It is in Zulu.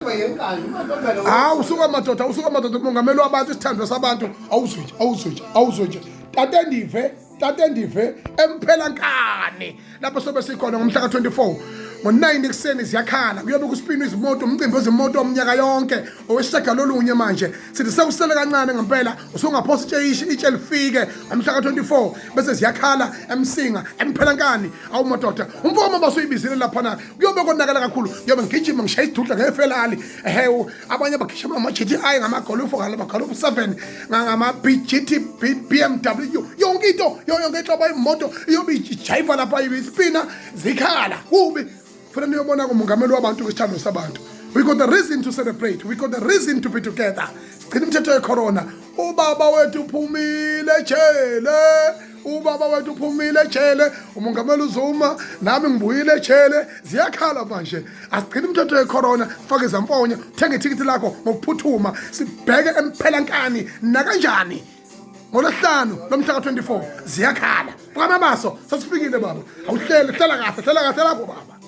Ntombe yenkani, umantombe lo. Hawu, usuka madoda, usuka madoda, umongameli wabantu, isithandwa sabantu. Awuzwe nje, awuzwe nje, awuzwe nje. Tate ndive, tate ndive emphela nkani. Lapho sobe sikhona ngomhla ka-24 ngo-9 ekuseni ziyakhala, kuyobe kusipinwa izimoto, umcimbi wezimoto womnyaka yonke owesishagalolunye. Manje sithi sekusele kancane ngempela, usungaphosa itshe, itshe lifike ngomhla ka-24 bese ziyakhala eMsinga, emphelankani. Awu madoda, umfowami basuyibizile laphana, kuyobe konakala kakhulu. Kuyobe ngigijima ngishaya isidudla ngefelali. Ehe, abanye bagijima ngama-GTI, ngamagolufo, ngamagolufo 7, ngama-BGT, BMW, yonke into, yonke inhlobo imoto iyobe ijayiva lapha, ispina zikhala kubi. Funa niyobona kumongameli wabantu, kwisithando sabantu. We got the reason to celebrate, we got the reason to be together. Sigcina imithetho yecorona. Ubaba wethu uphumile ejele, ubaba wethu uphumile ejele, umongameli uZuma, nami ngibuyile ejele. Ziyakhala manje. Asigcine imithetho yecorona, sifake izamfonyo, thenga ithikithi lakho ngokuphuthuma, sibheke emphelankani nakanjani ngolwesihlanu lomhla ka-24. Ziyakhala, bukaMabaso, sesifikile baba. Awuhlele, hlela kahle, hlela kahle lapho baba.